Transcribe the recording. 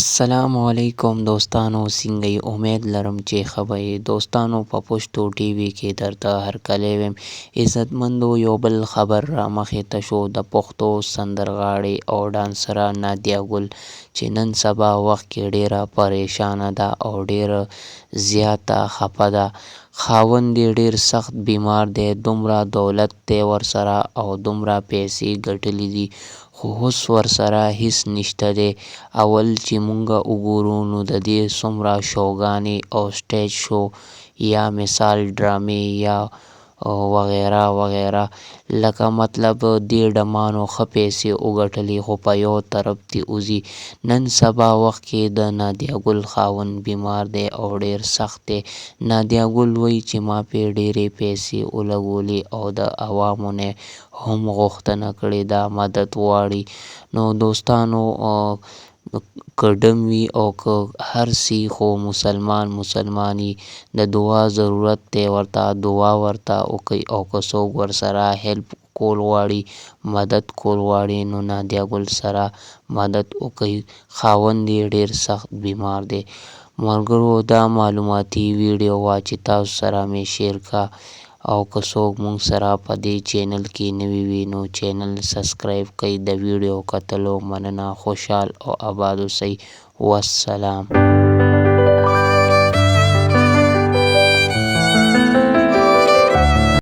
السلام علیکم دوستانو سنګه یې امید لرم چې ښه به یې دوستانو په پښتو ټي وي کې درته هرکلی ویم عزتمندو یو بل خبر رامخې ته شو د پښتو سندرغاړې او ډانسره نادیه ګل چې نن سبا وخت کې ډیره پریشانه ده او ډیره زیاته خپه ده خاوند یې ډیر سخت بیمار دی دومره دولت دی ورسره او دومره پیسې ګټلې دي خو هوس ورسره هیڅ نشته دی اول چی مونږ وګورو نو ددی څومره شوګانی او سټیج شو یا مثال ډرامی یا وغیره وغیره لکه مطلب دی ډمانو ښه پیسی وګټلی خو په یو طرف تی وځی نن سبا وخت کی د نادیه ګل خاوند بیمار دی او ډیر سخت دی نادیه ګل وایی چی ما پی ډیری پیسی ولګولی او د عوامو نه هم غوښتنه کړې ده مدد غواړي نو دوستانو که ډم وي او که هر څه خو مسلمان مسلمان وي د دعا ضرورت دی ورته دعا ورته وکړئ او که څوک ورسره هیلپ کول غواړي مدد کول غواړي نو نادیه ګل سره مدد وکړئ خاوند یې ډیر سخت بیمار دی ملګرو دا معلوماتي ویډیو وه چې تاسو سره مې شیر کړه او که څوک مونږ سره په دې چینل کې نوي وي نو چینل سبسکرایب کړئ د ویډیو کتلو مننه خوشحال او اباد اوسئ والسلام.